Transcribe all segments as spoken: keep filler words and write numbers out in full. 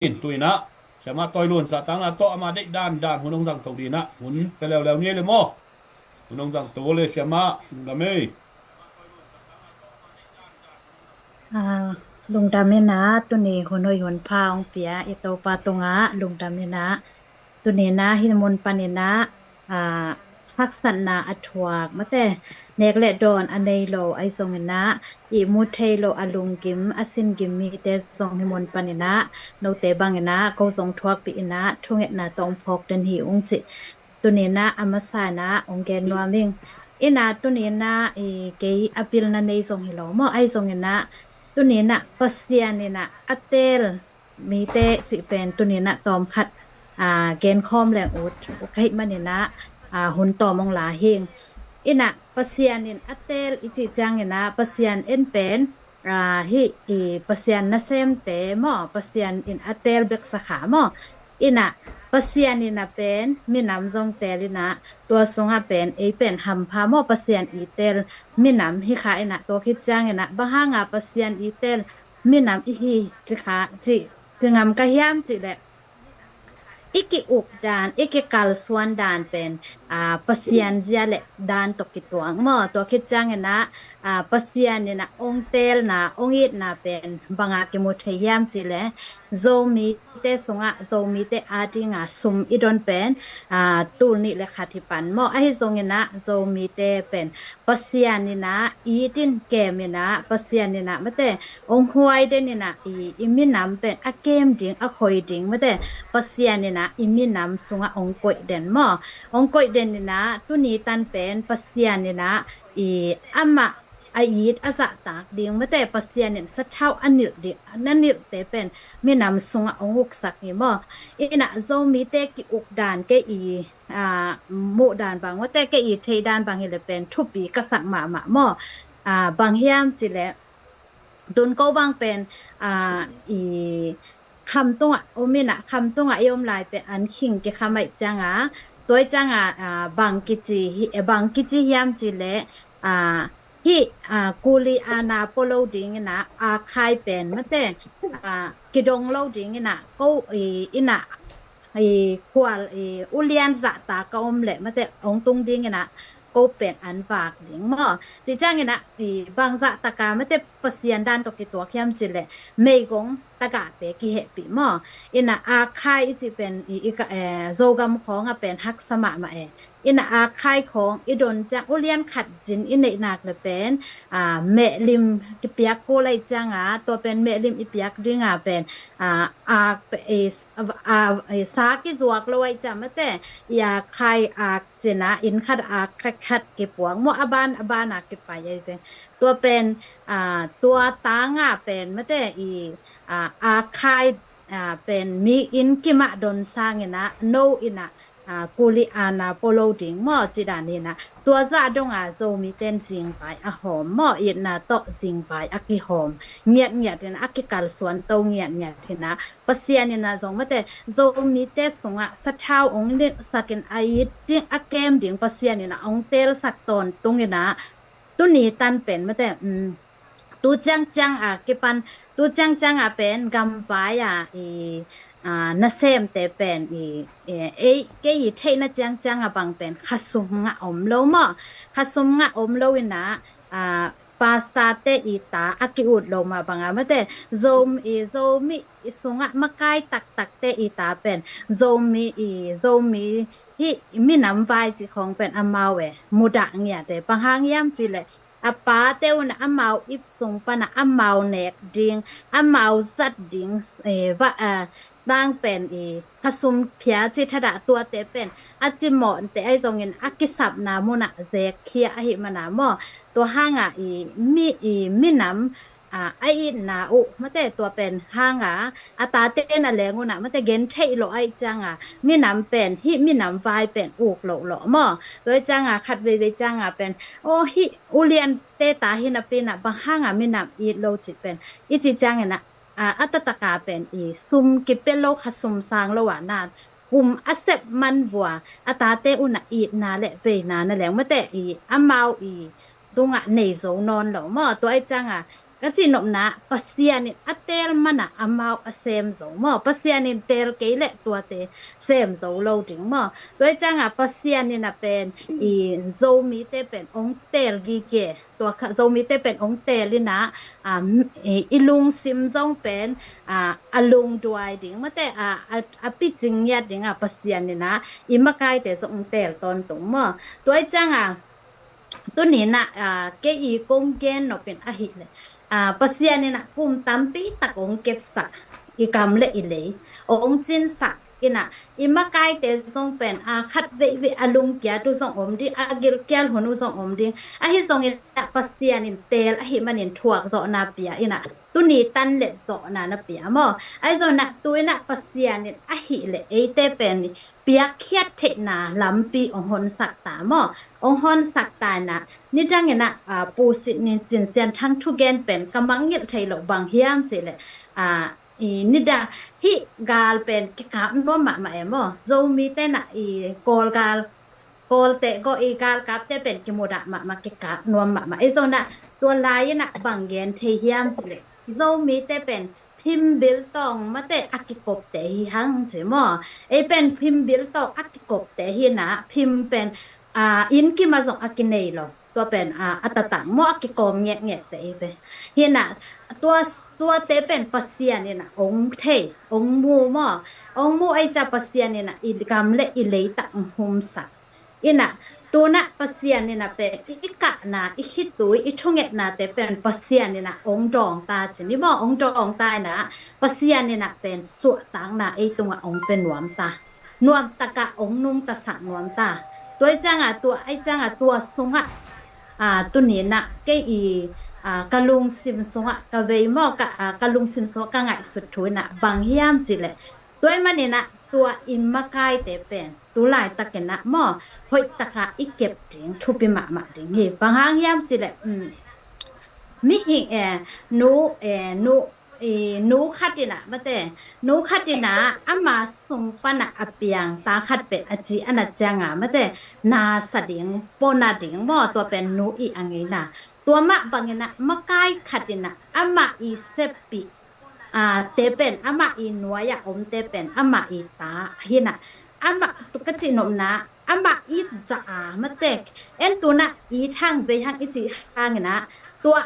in tu inah, siamah Tawi Lun zahtakna tawh ama deih dandan hun hong zangto dinah, hun pia leuleu ni ei le maw? Hun hong zangto le siamah, lungdam ei. Ah, lungdam inah, tuni hun hoih hun pha hong pia i Topa tungah lungdam inah, tuni inah hih mun pan inah, ah, haksatna a thuak, mate, nek le dawn a nei lo ahi zong inah, ihmu thei lo a lunggim, a singim mite zong hih mun pan inah note bang inah ko zong thuakpih inah thungetna tawh hong phawk den hi ung cih tuni inah a masa inah hong gen nuam ing. Inah tuni inah i kei a pilna nei zong hi lo maw, ahi zong inah tuni inah Pasian inah a teel mite cih pen tuni inah tawmkhat, ah, genkhawm leng ut uh ka hih man inah, ah, hun tawm hong la hing. Inah Pasian in a teel i cih ciang inah Pasian en pen, ah, hih i Pasian nasemte maw, Pasian in a teel beksa kha maw? Inah Pasian inah pen minam zong teel inah, tua sungah pen ei pen hampha maw, Pasian i teel minam hi kha inah, tua khit ciang inah bang hanga Pasian i teel minam i hi ci kha, ci, ci ngam ka hiam cih leh i ki-uk dan, i kikalsuan dan pen, ah, Pasian zia le dan tawh kituak maw? Tua khit ciang inah, ah, Pasian inah hong teelna, hong itna pen banga kimu thei hiam cih leh Zomite sungah, Zomite a dinga sum i don pen, ah, tul nih le khat hi pan maw? Ahi zong inah Zomite pen Pasian inah it in kem inah, Pasian inah mate hong huai den inah i, i minam pen a kem ding, a khoi ding mate Pasian inah i minam sungah hong koih den maw? Hong koih den inah tuni tan pen Pasian inah i amah a it a zahtak ding mate Pasian in sathau a nilh ding, na nilhte pen minam sungah hong uksak hi maw? Inah Zomite ki-uk dan kei i, ah, muh dan bang mate, kei i theih dan bang hi le pen thupi ka sak mahmah maw? Ah, bang hiam cih leh tun ko bang pen, ah, i kham tungah om inah, kham tungah i om lai pen an khing kikham ahih cianga, tua ahih cianga, ah, bang kici hi, eh, bang kici hiam cih leh, ah, hih, ah, kuli ana pua lo ding inah, a khai pen mate, ah, kidong lo ding inah, ko i, inah i khual i ulian zahtak ka om leh mate hong tung ding inah, ko pen an vak ding maw? Cih ciang inah i bang zahtaka mate Pasian dan tawh kituak hiam cih leh meigong tagahte kihehpih maw? Inah a khai i cih pen i, i ka, eh, Zogam khawngah pen haksa mahmah e. Inah a khai khawng i don ciang ulian khat zin i neih nak le pen, ah, mehlim kipiak kul ahih cianga, tua pen mehlim i piak dinga pen, ah, ak pe-, i, ah, i sa kizuak lo ahih ciang mate, i a khai ak cina inn khat a ak khat khat kipuak maw, a ban a ban a kipai ahih ciang. Tua pen, ah, tua tanga pen mate i, ah, a khai, ah, pen mi inn kimah don sang inah, no inah, ah, kuli ana pua lo ding maw, ci dan inah. Tua zah donga Zomite in zingvai a hawm maw, itna tawh zingvai a kihawm ngiatngiat inah, a kikalsuan to ngiatngiat inah. Pasian inah zong mate Zomite sungah sathau hong nilhsak in a it ding, a kem ding Pasian inah hong teelsak tawntung inah, tuni tan pen mate, um, tu ciangciang a kipan, tu ciangciang a pen gamvai a i, ah, nasemte pen i, i, ei, kei i theihna ciangciang a bang pen khasum ngah om lo maw? Khasum ngah om lo inah, ah, pastor-te i ta a ki-ut lo mah banga mate, Zom, i Zomi i sungah makai taktakte i ta pen Zomi i, Zomi hih minam vai cih khawng pen amau e mudah ngiat e. Bang hang hiam cih leh a pate un amau ip sung pana amau nek ding, amau zat ding, eh, va, ah, tang pen i khasum phia ci thadah tuate pen a cimawhte ahi zongin a kisapna munah zekkhia ahih mana maw? Tua hanga i mi, i minam, ah, a itna uh mate tua pen hanga a tate na leng unah mate gentheih loh ahih cianga minam pen hih minam vai pen uk loh loh maw? Tua ahih cianga khat veivei cianga pen aw hih uliante ta hi napi inah bang hanga minam it lo cih pen i cih ciangin ah, a, a taktak a pen i sum kipia lo khasum sang lo a na kum a sep man vua a tate unah itna le veina na leng mate i amau i tungah nei zo nawn lo maw? Tua ahih cianga ka cih nopna, Pasian in a teel mana amau a sem zo maw. Pasian in teel kei leh tuate sem zo lo ding maw. Tua hi cianga Pasian in a pen i Zomite pen ong teel gige. Tua kha Zomite pen ong teel ina, a, i, i lungsim zong pen, a, a lungduai ding mate, a, a, a picing ngiat dinga Pasian ina i makaite zong ong teel tawntung maw. Tua hi cianga tunina, a, kei i kong gen nopin ahileh, a, Pasian ina kum tampi tak ong kepsak, i gam le i lei ong cinsak ina, i makaite zong pen, a, khat veivei a lungkiat uh zong om ding, a gilkial hun uh zong om ding. Ahi zongin a Pasian in teel ahih manin thuak zawhna pia ina, tuni tan le zawhna na pia maw. Ahi zongin a tu ina Pasian in ahileh eite pen piakkhiat theihna lampi ong honsak ta maw. Ong honsak ta ina, nidang ina, a, Pu Sit Nin Sin Sian Thang thugen pen ka mangngilh thei loh bang hiam cihleh, a, i nidang hih gal pen kikap nuam mahmah e maw. Zomite na i Kawl gal, Kawlte go i galkapte pen kimudah mahmah, kikap nuam mahmah. I zona tua lai ina bang gen thei hiam cihleh, Zomite pen phimbil tawng mate a kikopte hi hang ci maw. Ei pen phimbil tawng a kikopte hi ina, phim pen, a, inn kima zong a kinei lo. Tua pen, a, a tatang maw a kikawm ngetngette i ve. Hi ina, tua, tuate pen Pasian ina ong thei, ong mu maw. Ong mu ei cia Pasian ina i gam le i leitang humsak. Ina, tuna Pasian ina pen i, i kahna, i khitui, i thungetnate pen Pasian ina ong dawng ta ci ni maw, ong dawng ta ina, Pasian ina pen suahtakna ei tunga ong pe nuam ta. Nuamtaka ong nungtasak nuam ta. Tua i cianga tua, i cianga tua sunga, a, tunina kei i, a, ka lungsim sunga ka vei maw, ka, a, ka lungsim sunga ka ngaihsut thu ina bang hiam cihleh, tua i manina tua i makaite pen tu laitakina maw, hoihtaka i kep ding thupi mahmah ding hi. Bang hang hiam cihleh, um, mihing, eh, nu, eh, nu, i, nu khat ina mate, nu khat ina ama sung pana a piang ta khat pen a ci a na cianga mate, nasa ding, pona ding maw, tua pen nu i a ngeina. Tua mah bangina makai khat ina ama i seppih, a, te pen ama i nuai a omte pen ama i ta hi ina. Ama tu ka cih nopna, ama i zah a mate, en tuna i thang vei hang i cih hangina, tua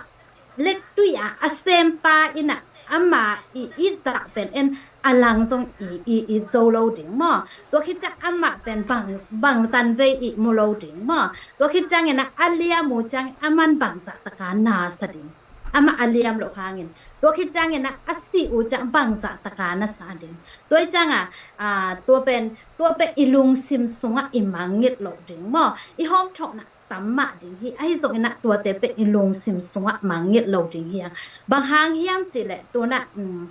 lettui a a sempa ina ama i i zah pen en a lang zong i, i, i zo lo ding maw. Tua khit ciang ama pen bang, bang tan vei i mu lo ding maw. Tua khit ciangina a liam uh ciang aman bangzah taka nasa ding. Ama a liam loh hangin. Tua khit ciangina a si uh ciang bangzah taka nasa ding. Tua i cianga, a, tua pen, tua pen i lungsim sunga i mangngilh loh ding maw. I hawmthawhna tam mah ding hi. Ahi zongina tuate pen i lungsim sunga mangngilh lo ding hi. Bang hang hiam cihleh tuna, um,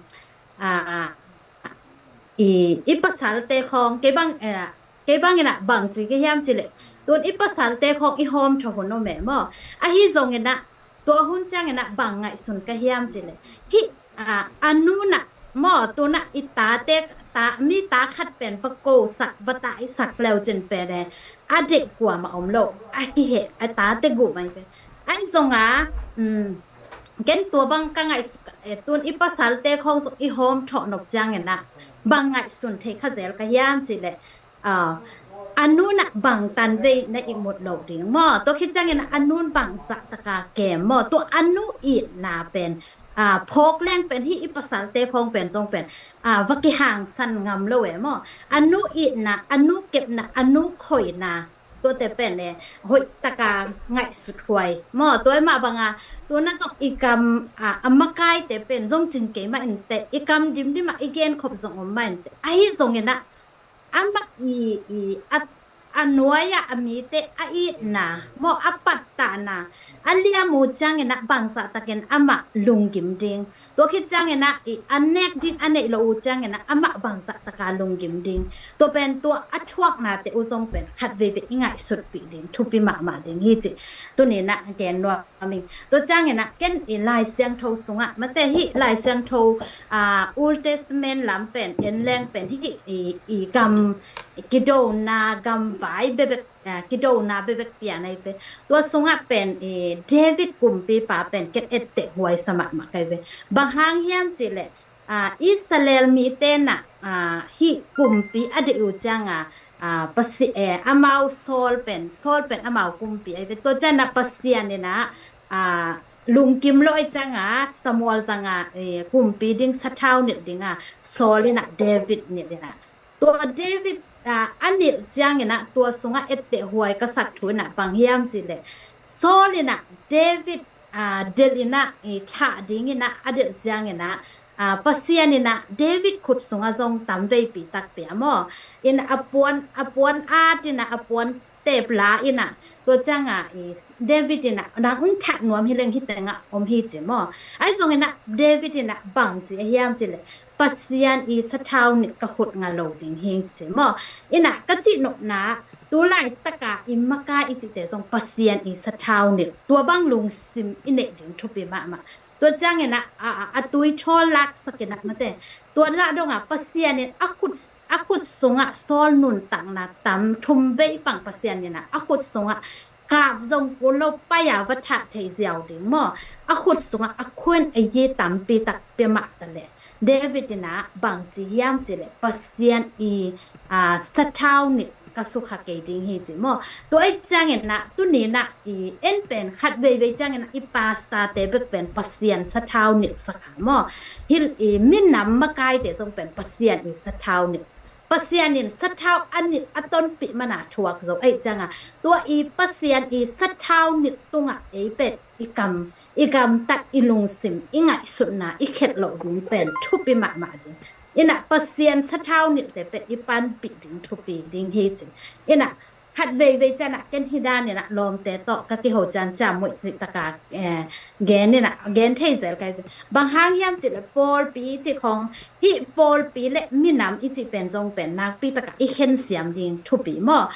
a, i, i pasalte khawng, kei bang, eh, kei bangina bang ci ka hiam cihleh, tun i pasalte khawng i hawmthawh hun om e maw. Ahi zongina tua hun ciangina bang ngaihsun ka hiam cihleh, hih, a, a nuna maw, tuna i tate, ta, mi ta khat pen va kosak, va taisak leu cin pen e, a deih kuama om lo, a kiheh, a tate guh mai pen. Ahi zonga, um, ken tua bang ka ngaihsut, eh, tun i pasalte khawng zong i hawmthawh nop ciangina bang ngaihsun thei kha zel ka hiam cihleh, a, a nuna bang tan vei na i mut lo ding maw. Tua khit ciangina a nun bangzah taka kem maw. Tua a nu itna pen, a, phawk leng pen hih i pasalte khawng pen zong pen, a, va kihangsan ngam lo e maw. A nu itna, a nu kepna, a nu khoina, tuate pen e, hoihtaka ngaihsut huai maw. Tua i mah banga, tuna zong i kam, a, a makaite pen zong cin kei mah inteh, i kam dimdima i genkhop zong om mah inteh. Ahi zongina, amah i, i, a, a nuai-ah a mite a itna maw, a pattahna, a liam uh ciangina bangzah takin amah lunggim ding. Tua khit ciangina i a nek ding a neih loh uh ciangina amah bangzah taka lunggim ding. Tua pen tua a thuaknate uh zong pen khat veivei i ngaihsutpih ding thupi mahmah ding hi cih tunina gen nuam ing. Tua ciangina ken i Lai Siangtho sungah mate hih Lai Siangtho, a, Old Testament lam pen en leng pen hih i, i gam kidona gam vai bebek a, kidona bekbek pian ahi ve. Tua sungah pen, eh, David kumpipa pen ken etteh huai sa mahmah ka hi ve. Bang hang hiam cih leh, a, Israel mite in ah, a, hih kumpi a deih uh ciangah, a, Pasi-, eh, amau Saul pen, Saul pen amau kumpi ahi ve. Tua ciangah Pasian in ah, a, lungkim lo ahih ciangah Samuel zangah, eh, kumpi ding sathau nilh dingah Saul in ah David nilh in ah. Tua David, a, a nilh ciangin ah tua sungah etteh huai ka sak thu in ah bang hiam cih leh, Saul in ah David, a, delh in ah, i, thah dingin ah a delh ciangin ah, a, Pasian in ah David khut sungah zong tam veipi takpi a maw. In a puan, a puan at in ah, a puan tep la in ah, tua ciangah, i, David in ah, nang hong thah nuam hi leng hih tengah om hi ci maw. Ahi zongin ah David in ah bang ci a hiam cih leh, Pasian i sathau nilh ka khut ngah lo ding hi ci maw. In ah ka cih nopna, tu laitak a i makai i cihte zong Pasian i sathau nilh, tua bang lungsim i neih ding thupi mahmah. Tua ciangin ah, a, a, a tui thawl laksak in ah mate. Tua lah dongah Pasian in a khut, a khut sungah Saul nuntakna tam thum vei pang Pasian in ah a khut sungah kap zong kul lo pai a va thah thei ziau ding maw. A khut sungah a khun a yi tampi tak pia mah ta leh, David in ah bang ci hiam cih leh, Pasian i, a, sathau nilh ka sukha kei ding hi ci maw. Tua ahih ciangin ah tuni in ah i en pen khat veivei ciangin ah i pastorte bek pen Pasian sathau nilh sakha maw. Hih i minam makaite zong pen Pasian i sathau nilh, Pasian in sathau a nilh a tonpih man a thuak zo ahih ciangah, tua i Pasian i sathau nilh tungah ei pen i kam, i gamtat, i lungsim, i ngaihsutna i khelh loh ding pen thupi mahmah ding. In ah Pasian sathau nilhte pen i panpih ding thupi ding hi ci. In ah khat veivei ciangah ken hih dan in ah lawmte tawh ka kiho ciang ciam muih cih tak a, eh, gen in ah, gen thei zel ka hi ve. Bang hang hiam cih leh pawlpi cih khawng, hih pawlpi le minam i cih pen zong pen nakpi tak a i khensiam ding thupi maw.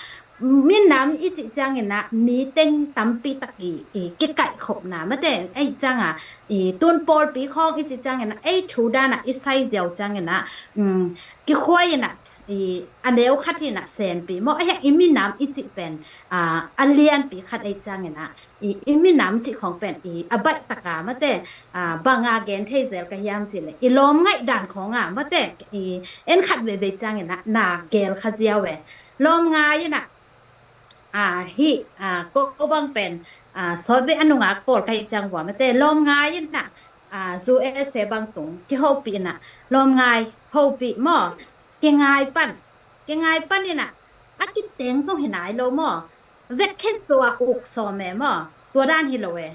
Minam i cih ciangin ah mi teng tampi tak i, i kikaihkhopna mate, ahih ciangah, i tun pawlpi khawng i cih ciangin ah ei thu dan ah i sai ziau ciangin ah, um, kikhuai in ah, i, a neu khat in ah senpi maw. Ahih hang i minam i cih pen, a, a lianpi khat ahih ciangin ah, i, i minam cih khawng pen, i, a baih tak a mate, a, bang a gen thei zel ka hiam cih leh, i lawm ngaih dan khawng a mate, i, en khat veivei ciangin ah na gel kha ziau e. Lawm ngai in ah, a, hih, a, ko, ko bang pen, a, sawtvei a nungak pawl ka hih ciang vua mate, lawm ngai in ah, a, U S A bang tung kihopih in ah, lawm ngai, hopih maw, kingai pan, kingai pan in ah, a kiteng zong hi nai lo maw. Vek khen tua uk sawm e maw, tua dan hi lo e.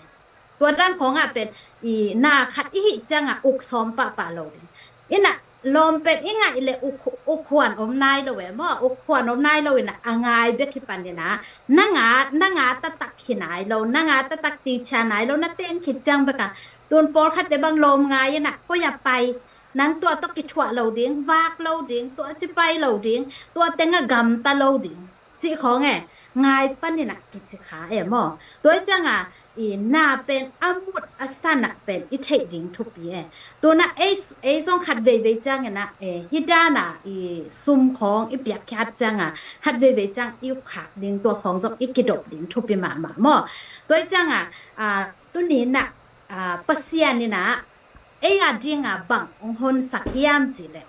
Tua dan khawng ah pen, i, na khat i hih ciangah uk sawm pahpah lo ding. In ah lawm pen i ngaih leh uk, uk huan om nai lo e maw, uk huan om nai lo in ah a ngai bek hi pan in ah, na nga, na nga taktak hi nai lo, na nga taktak tichia nai lo, na teng khit ciang bek a, tun pawlkhatte bang lawm ngai in ah, koi ah pai, nang tua tawh kithuah lo ding, vak lo ding, tua ci pai lo ding, tua teng ah gamta lo ding cih khawng e, ngai pan in ah kici kha e maw. Tua ciangah, i, na pen a mut a san ah pen i theih ding thupi e. Tun ah ei, ei zong khat veivei ciangin ah, e, hih dan ah, i, sum khawng i piakkhiat ciangah, khat veivei ciang i ukkhak ding tua khawng zong i kidop ding thupi mahmah maw. Tua ciangah, a, tuni in ah, a, Pasian in ah, ei a dingah bang hong honsak hiam cih leh,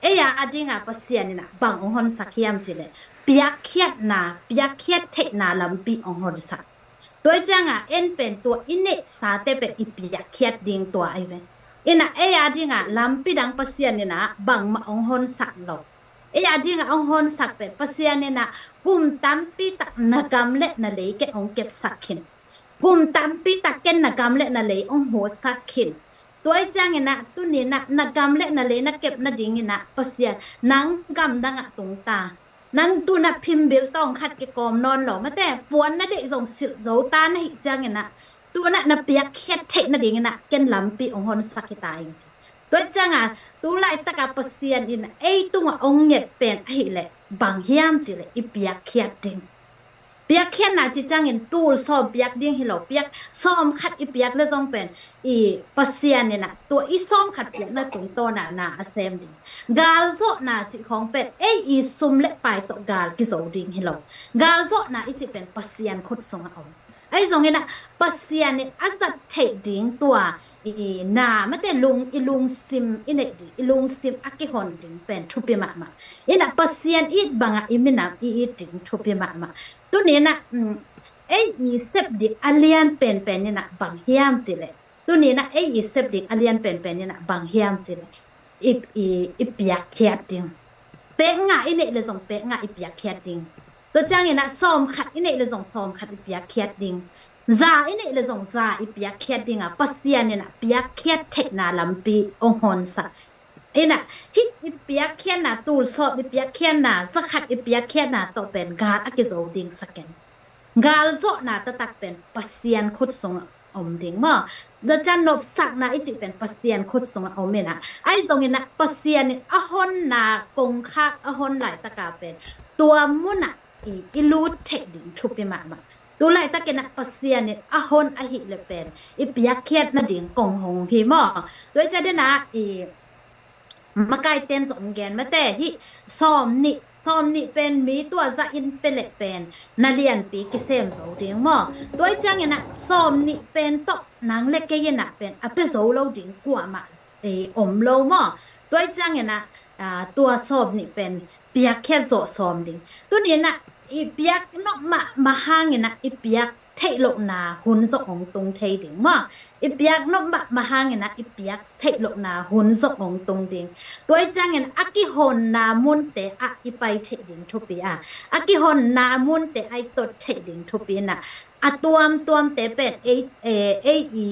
ei a dingah Pasian in ah bang hong honsak hiam cih leh, piakkhiatna, piakkhiat theihna lampi hong honsak. Tua ciangah en pen tua i neihsate pen i piakkhiat ding tua ahi ve. In ah ei a dingah lampi dang Pasian in ah bangmah hong honsak lo. Ei a dingah hong honsak pen Pasian in ah kum tampi tak na gam le na lei ken hong kepsak khin. Kum tampi tak ken na gam le na lei hong husak khin. Tua ciangin ah tuni in ah na gam le na lei na kep nadingin ah Pasian, nang gamdang ah tung ta. Nang tun ah phimbil tawng khat kikawm nawn lo mate, puan na deih zong silh zo ta na hih ciangin ah, tun ah na piakkhiat theih nadingin ah ken lampi hong honsak hi ta ing ci. Tua ciangah tu laitak a Pasian in ei tungah hong nget pen ahih leh bang hiam cih leh i piakkhiat ding. Piakkhiatna ci ciangin tul sawm piak ding hi lo, piak sawm khat i piak le zong pen i Pasian in ah tua i sawm khat piakna tungtawn ah na a sem ding. Galzawhna cih khawng pen ei i sum le pai tawh gal kizo ding hi lo. Galzawhna i cih pen Pasian khut sungah om. Ahi zongin ah Pasian in a zat theih ding tua i na mate lung, i lungsim i neih ding, i lungsim a kihon ding pen thupi mahmah. In ah Pasian it bangah i minam i it ding thupi mahmah. Tuni in ah, um, ei i sep ding a lian penpen in ah bang hiam cih leh, tuni in ah ei i sep ding a lian penpen in ah bang hiam cih leh i, i, i piakkhiat ding. Pek nga i neih le zong pek nga i piakkhiat ding. Tua ciangin ah sawm khat i neih le zong sawm khat i piakkhiat ding. Za i neih le zong za i piakkhiat ding a, Pasian in ah piakkhiat theihna lampi hong honsak. In ah hih i piakkhiatna, tul sawm i piakkhiatna, za khat i piakkhiatna tawh pen gal a kizo ding sa ken. Galzawhna taktak pen Pasian khut sungah om ding maw. Tua ciang nopsakna i cih pen Pasian khut sungah om in ah, ahi zongin ah Pasian in a honna kongkhak a hon laitaka pen tua munah i, i lut theih ding thupi mahmah. Tu laitakin ah Pasian in a hon ahih leh pen i piakkhiat nading kong hong hi maw. Tua i ciang den ah i makaite'n zong gen mate, hih sawm nih, sawm nih pen mi tua za in pia leh pen na lianpi kisem zo ding maw. Tua i ciangin ah sawm nih pen tawh nang le kei in ah pen a pia zo lo ding kuamah, eh, om lo maw. Tua i ciangin ah, ah, tua sawm nih pen piakkhiat zawh sawm ding. Tuni in ah i piak nop mahmah hangin ah i piak theih lohna hun zong hong tung thei ding maw. I piak nop mahmah hangin ah i piak theih lohna hun zong hong tung ding. Tua i ciangin a kihonna munte ah i pai theih ding thupi a, a kihonna munte ah i tot theih ding thupi in ah, a tuamtuamte pen ei, eh, ei i,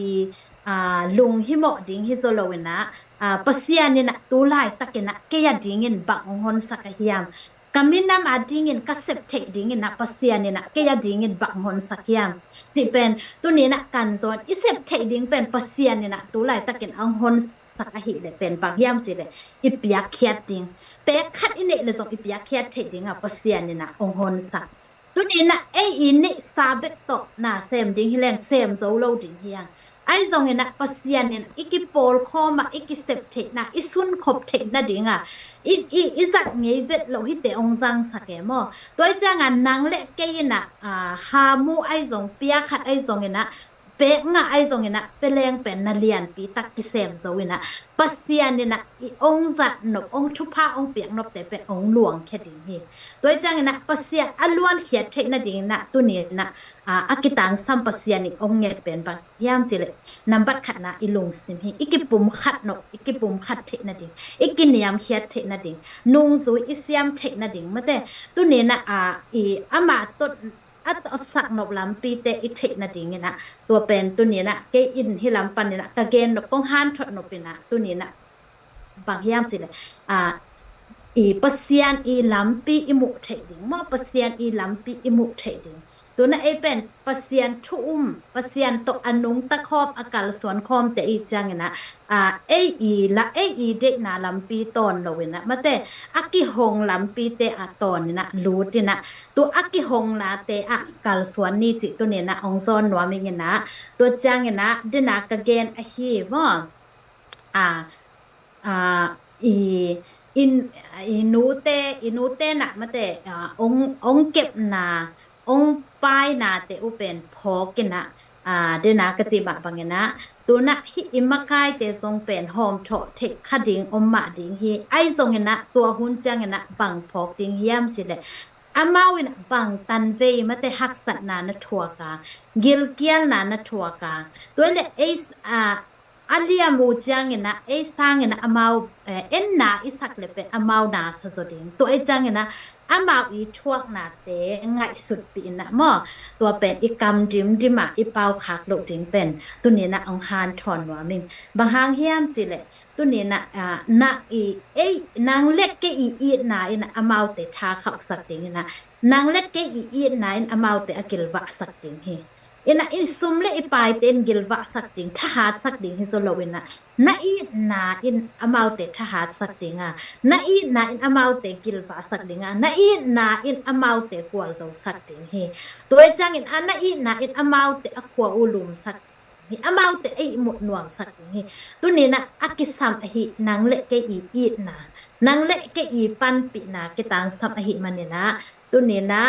ah, lunghimawh ding hi zaw lo in ah, ah, Pasian in ah tu laitakin ah kei a dingin bang hong honsak a hiam, ka minam a dingin ka sep theih dingin ah Pasian in ah kei a dingin bang honsak hiam. Nih pen tuni in ah kan zawn i sep theih ding pen Pasian in ah tu laitakin hong honsak ahih leh pen bang hiam cih leh i piakkhiat ding. Pek khat i neih le zong i piakkhiat theih ding a Pasian in ah hong honsak. Tuni in ah ei i neihsa bek tawh na sem ding hi leng sem zo lo ding hi hang. Ahi zongin ah Pasian in i kipawlkhawm ah i kisep theihna, i sunkhop theih nading a, i, i, i zat ngei vet loh hite hong zangsak e maw. Tua i ciangin nang le kei in ah, ah, hamu ahi zong, pia khat ahi zongin ah, pek nga ahi zongin ah, pia leng pen na lianpi tak kisem zo in ah, Pasian in ah i hong zat nop, hong thupha hong piak nopte pen hong luangkhia ding hi. Tua i ciangin ah Pasian a luankhiat theih nadingin ah tuni in ah, ah, a kitangsam Pasian in hong nget pen bang hiam cih leh, nambat khatna i lungsim hi. I kipumkhat nop, i kipumkhat theih nading, i kiniamkhiat theih nading, nungzui i siam theih nading mate. Tuni in ah, ah, i amah tot a tawsak nop lampite i theih nadingin ah, tua pen tuni in ah kei in hih lam panin ah ka gen nop, kong hanthot nop in ah tuni in ah bang hiam cih leh, ah, i Pasian i lampi i muh theih ding maw, Pasian i lampi i muh theih ding. Tuna ei pen Pasian thu um, Pasian tawh a nungta khawm, a kalsuan khawmte i ciangin ah, ah, ei i la, ei i deihna lampi tawn lo in ah mate, a kihong lampite ah tawn in ah lut in ah, tua a kihohnate ah kalsuan ni cih tuni in ah hong zawn nuam ing in ah, tua ciangin ah den ah ka gen ahi maw. Ah, ah, i, in, i nute, i nute in ah mate, ah, hong, hong kepna, hong painate uh pen phawk in ah, ah, den ah ka cih mah bangin ah, tuna hih i makaite zong pen hawmthawh theih kha ding om mah ding hi. Ahi zongin ah tua hun ciangin ah bang phawk ding hiam cih leh, amau in ah bang tanvei mate haksatna na thuak a, gilkialna na thuak a, tua leh ei, ah, a liam uh ciangin ah ei sangin ah amau, eh, enna i sak leh pen amau na sa zaw ding. Tua ei ciangin ah amau i thuaknate ngaihsutpih in ah maw, tua pen i kam dimdim ah i paukhak loh ding pen tuni in ah hong hanthawn nuam ing. Bang hang hiam cih leh, tuni in ah, ah, na i, ei, nang le kei i itna in ah amaute tha khauhsak ding in ah, nang le kei i itna in amaute a kilvahsak ding hi. Ina i sum le i paite in gilvahsak ding, thahatsak ding hi zaw lo ina, na itna in amaute thahatsak ding a, na itna in amaute gilvahsak ding a, na itna in amaute gualzosak ding hi. Tua hi ciangin a na itna in amaute a khua uh lumsak ding hi, amaute a ihmut nuamsak ding hi. Tunina a kisam ahi nang le kei i itna, nang le kei i panpihna kitangsam ahi manina, tunina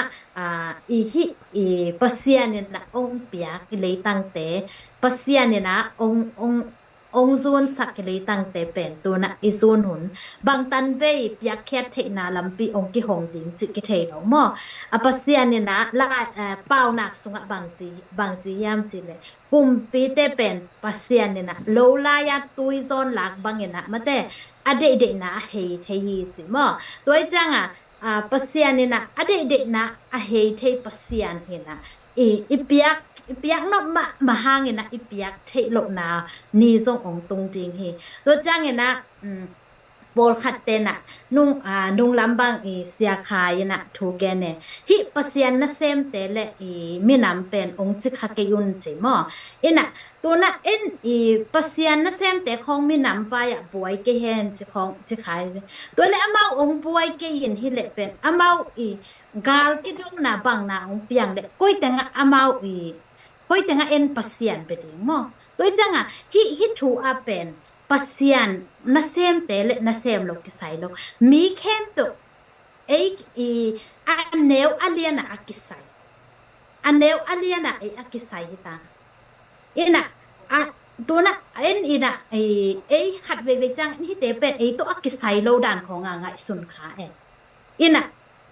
i hih i Pasian ina ong piak i leitangte, Pasian ina ong, ong, ong zunsak i leitangte pen tuna i zun hun bangtan vei piakkhiat theihna lampi ong kihong ding cih kithei lo maw? A Pasian ina la, eh, paunak sungah bangci, bangci hiam cih le kumpite pen Pasian ina lo lai-a tui zawn lak bangina mate a deihdeihna a hei thei hi ci maw? Tua hi cianga a, Pasian ina a deihdeihna a hei thei Pasian ina i, i piak, i piak nop mahmah hangina i piak theih lohna ni zong ong tung ding hi. Tua ciangina um, pawlkhat tena nung, a, nunglam bang i siakha ina thu gen e. Hih Pasian nasemte le i minam pen ong cikha kei un ci maw? Ina tuna en i Pasian nasemte khong minam pai-ah buai kei hen ci khong ci khai ve. Tua le amau ong buai kei in hi le pen amau i gal kidona bangna ong piang le koi tengah amau i, koi tengah en Pasian pe ding maw? Tua i tengah hih, hih thu a pen Pasian nasemte le nasem lo kisai lo. Mi khempeuh ei i a neu a liana a kisai. A neu a liana ei a kisai hi ta. Ina a tuna en ina ei khat veivei ciang hihte pen ei tawh a kisai lo dan khong a ngaihsun kha e. Ina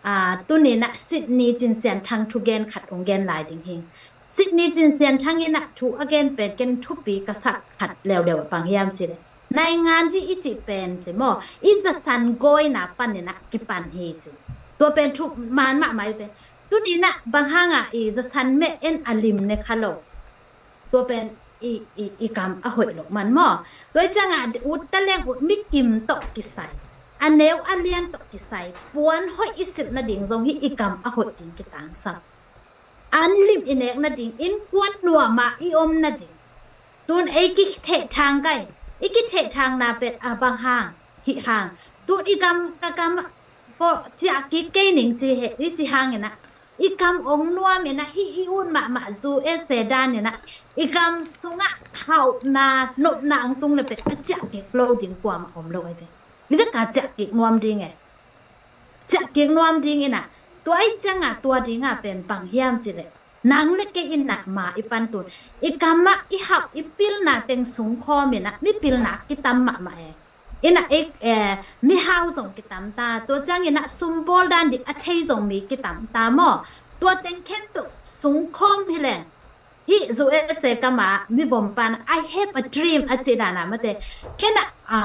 a tunina Sydney Cin Sian Thang thugen khat ong gen lai ding hi. Sydney Cin Sian Thang ina thu a gen pen ken thupi ka sak khat leuleu a pang hiam ci le naingan ji i cih pen ci maw? I zasan gawina panina kipan hi ci. Tua pen thu man mahmah i pen. Tunina bang hanga i zasan meh en a lim ne kha lo. Tua pen i, i, i kam a hoih lo man maw? Tua i cianga ut taleng ut mikim tawh kisai, a neu a lian tawh kisai, puan hoih i silh nading zong hi i kam a hoih ding kitangsam. An lim i nek nading, innkuan nuama i om nading. Tun ei kithehthang kai, i kithehthangna pen a bang hang, hih hang. Tun i kam, ka kam, ko ciah kik kei ning ci he, i ci hangina. I kam ong nuam ina hih i ut mahmah zu e se dan ina. I kam sungah hauhna, nopna ong tung le pen a ciah kik lo ding kuamah om lo e ve. Ni ve ka ciah kik nuam ding e. Ciah kik nuam ding ina. Tua i cianga tua dinga pen bang hiam ci le. Nang le kei ina ma i pantun. I kamah i hauh i pilna teng sung khawm ina mi pilna kitam mahmah e. Ina ik, eh, mihau zong kitam ta. Tua ciang ina sumbawl dan ding a thei zong mi kitam ta maw? Tua teng khempeuh sung khawm hi leng. Hih zu ese kama mi vom pan I have a dream a ci dana mate. Kena a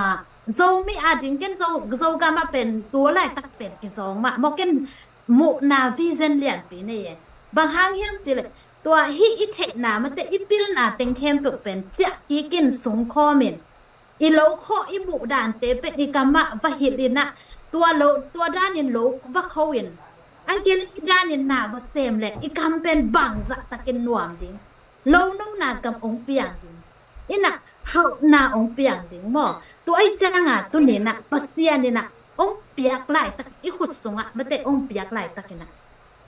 Zomi a ding ken Zo, Zogam a pen tua laitak pen kizawng mah maw ken muhna vision lianpi nei e. Bang hang hiam ci le tua hih i theihna mate i pilna teng khempeuh pen ciah kikin sung khawmin. I lo khawh i muh dante pen i kamah va hilh inah tua lo, tua danin lo va kho in. Ankel i danin na va sem le i kam pen bangzah takin nuam ding. Lo nona kam ong piang ding. Inah hauhna ong piang ding maw? Tua i cianga tuninah Pasian inah ong piak laitak i khut sungah mate ong piak laitak inah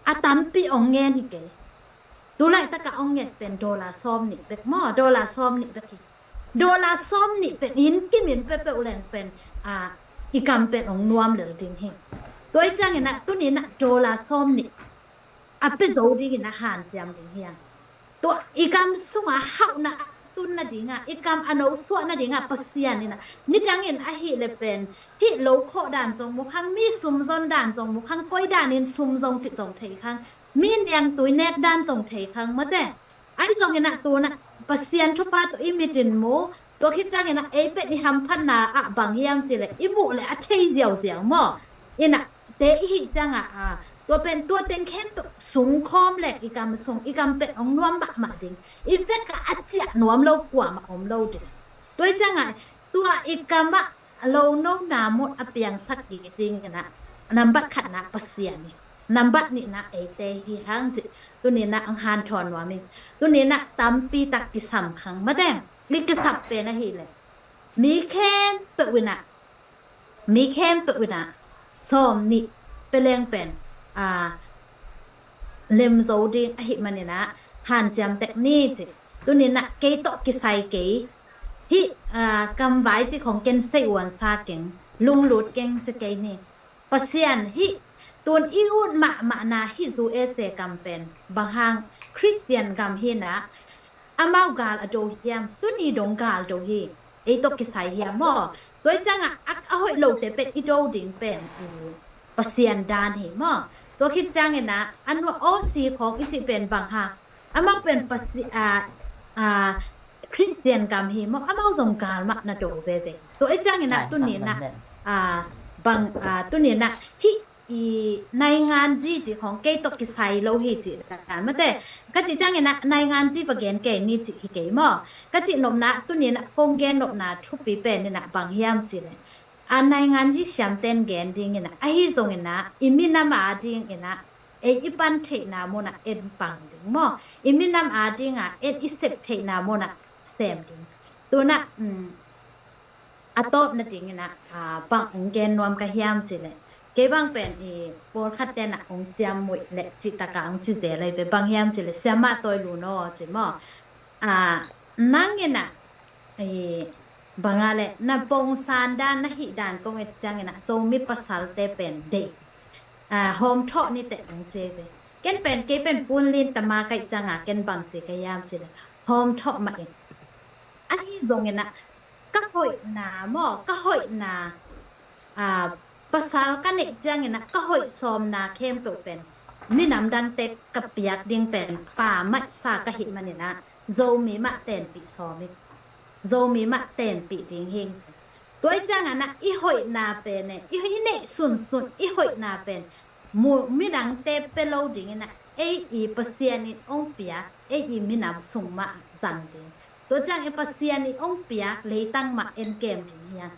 a tampi ong ngen hi kei. Tu laitakah ong nget pen dollar sawm nih bek maw? Dollar sawm nih bek hi. Dollar sawm nih pen inn kimin peuhpeuh leng pen a, i kam pen ong nuam lel ding hi. Tua i ciangin ah tuninah dollar sawm nih a pia zo dingin a hanciam ding hi ang. Tua i kam sunga hauhna a tun nadinga i kam a no suah nadinga Pasian inah nidangin ahih le pen hih lo khawh dan zong mu khang, mi sum zon dan zong mu khang, koi danin sum zong cih zong thei khang, mi niangtui nek dan zong thei khang mate. Ahi zongin ah tunah Pasian thupha tawh i mitin mu. Tua khit ciangin ah ei pen i hamphatna ah bang hiam cih le i muh le a thei ziauziau maw? Inah te i hih ciangah a, tua pen tua teng khempeuh sung khawm le i kam sung i kam pen ong nuam mahmah ding. I vekah a ciah nuam lo kuamah om lo ding. Tua i ciangah tua i kamah lo nona mut a piangsak kik ding inah nambat khatna Pasian hi. nambat nihna eite hi hang cih tuninah ang hanthawn nuam ing. Tuninah tampi tak kisam khang mateng i kisap pen ahileh mi khempeuh inah mi khempeuh inah sawm nih peleng pen a lem zo ding ahi maninah hanciam tek ni ci. Tuninah kei tawh kisai kei hih a kamvai ci khong ken sei uan sa keng lunglut keng ci kei ni. Pasian hih tun i ut mahmahna hih U S A gam pen bang hang Khristian gam hinah amau gal a do hiam? Tuni dong gal do hi. Ei tawh kisai hiam maw? Tua i ciangah a, a hoih lote pen i do ding pen i Pasian dan hi maw? Tua khit cianginah a nuah awsi khawng i cih pen bang hang amau pen Pasi a a Khristian gam hi maw? Amau zong gal mah na do veve. Tua i cianginah tuninah a bang a tuninah hih i naingan zi ci khong kei tawh kisai lo hi ci ta mate. Ka cih cianginah naingan zi va gen kei ni ci hi kei maw? Ka cih nopna tuninah kong gen nopna thupi peninah bang hiam ci le a naingan zi siamten gen dinginah ahi zonginah i minam a dinginah ei i pan theihna munah en pang ding maw? I minam a dinga en i sep theihna munah sem ding. Tunah a tawpna dinginah bang ong gen nuam ka hiam ci le kei bang pen i pawlkhat tenah ong ciam muih le cih taka ong ci zel ai ve. Bang hiam ci le siamah tawi lu naw ci maw? A nanginah i banga le na pongsan dan na hih dan kong et cianginah Zomi pasalte pen deih a hawmthawh ni teh ong ci ai ve. Ken pen kei pen punlin tama kaih cianga ken bang ci ka hiam ci le hawmthawh mah in ahi zonginah ka hoihna maw ka hoihna a pasal ka neih cianginah ka hoih sawmna khempeuh pen minam dangte ka piak ding pen pa maihsa ka hih maninah Zomi mah tenpih sawm ing. Zomi mah tenpih ding hing ci. Tua i cianginah i hoihna pen e i neih sunsun i hoihna pen midangte pe lo dinginah ei i Pasian in ong piak ei i minam sung mah zang ding. Tua ciang i Pasian in ong piak leitang mah en kem ding hiang.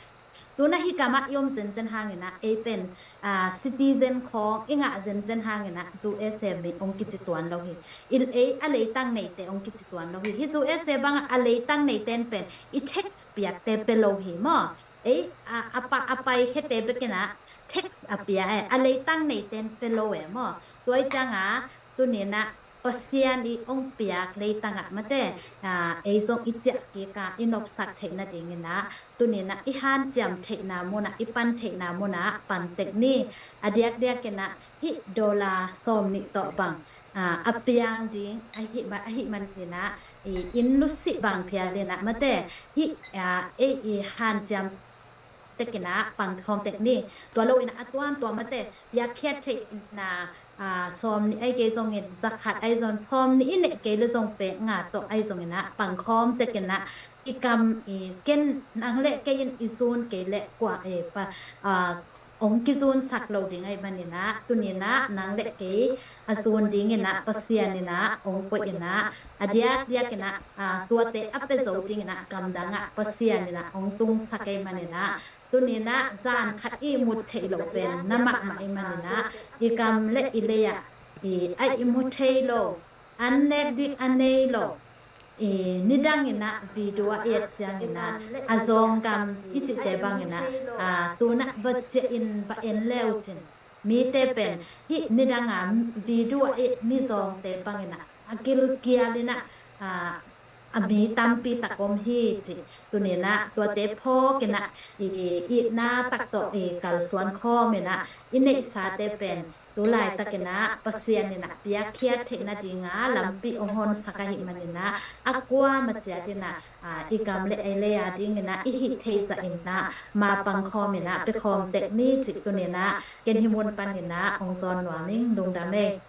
Tuna hih kamah i om zenzen hanginah ei pen a citizen khawng i ngah zenzen hanginah U S A mi ong kici tuan lo hi. I ei a leitang neite ong kici tuan lo hi. Hih U S A bangah a leitang neiten pen i tax piakte pe lo hi maw? Ei a, a, pa, a paikhete bekinah tax a pia e a leitang neiten pe lo e maw? Tua i cianga tuninah Pasian i ong piak leitangah mate a ei zong i ciah kika i nopsak theih nadinginah tuninah i hanciam theihna munah i pan theihna munah pan tek ni. A diakdiakinah hih dollar sawm nih tawh bang a piang ding ahi maninah i inn lusih bang phial inah mate hih a ei i hanciam tekinah pangkhawm tek ni. Tua lo inah a tuamtuam mate piakkhiat theihna a sawm nih ai kei zongin zakhat ai zong sawm nih i neih kei le zong pek nga tawh ai zonginah pangkhawm tekinah i kam i ken nang le kei in i zun kei le kua e pa a ong kizunsak lo ding ai maninah tuninah nang le kei a zun dinginah Pasian inah ong koih inah a diakdiakinah a tuate a pe zo dinginah gamdangah Pasian inah ong tungsak ai maninah tuninah zan khat i mut theih lo pen na mahmah ai maninah i gam le i leiah i a i mu thei lo an nek dik a nei lo i nidanginah video a et cianginah a zawng gam i cihte banginah a tunah va ciah in va en leu cin mite pen hih nidanga video a et mizawngte banginah a gilkialinah a mi tampi tak om hi ci. Tuninah tuate phawkinah i itna tak tawh i kalsuan khawminah i neihsate pen tulaitakinah Pasian inah piakkhiat theih nadinga lampi ong honsak ahi maninah a kuama ciatinah i gam le ei lei a dinginah i hih theih zahinah mapang khawminah pekhawm tek ni cih tuninah ken hi mun paninah ong zawn nuam ing. Lungdam ei.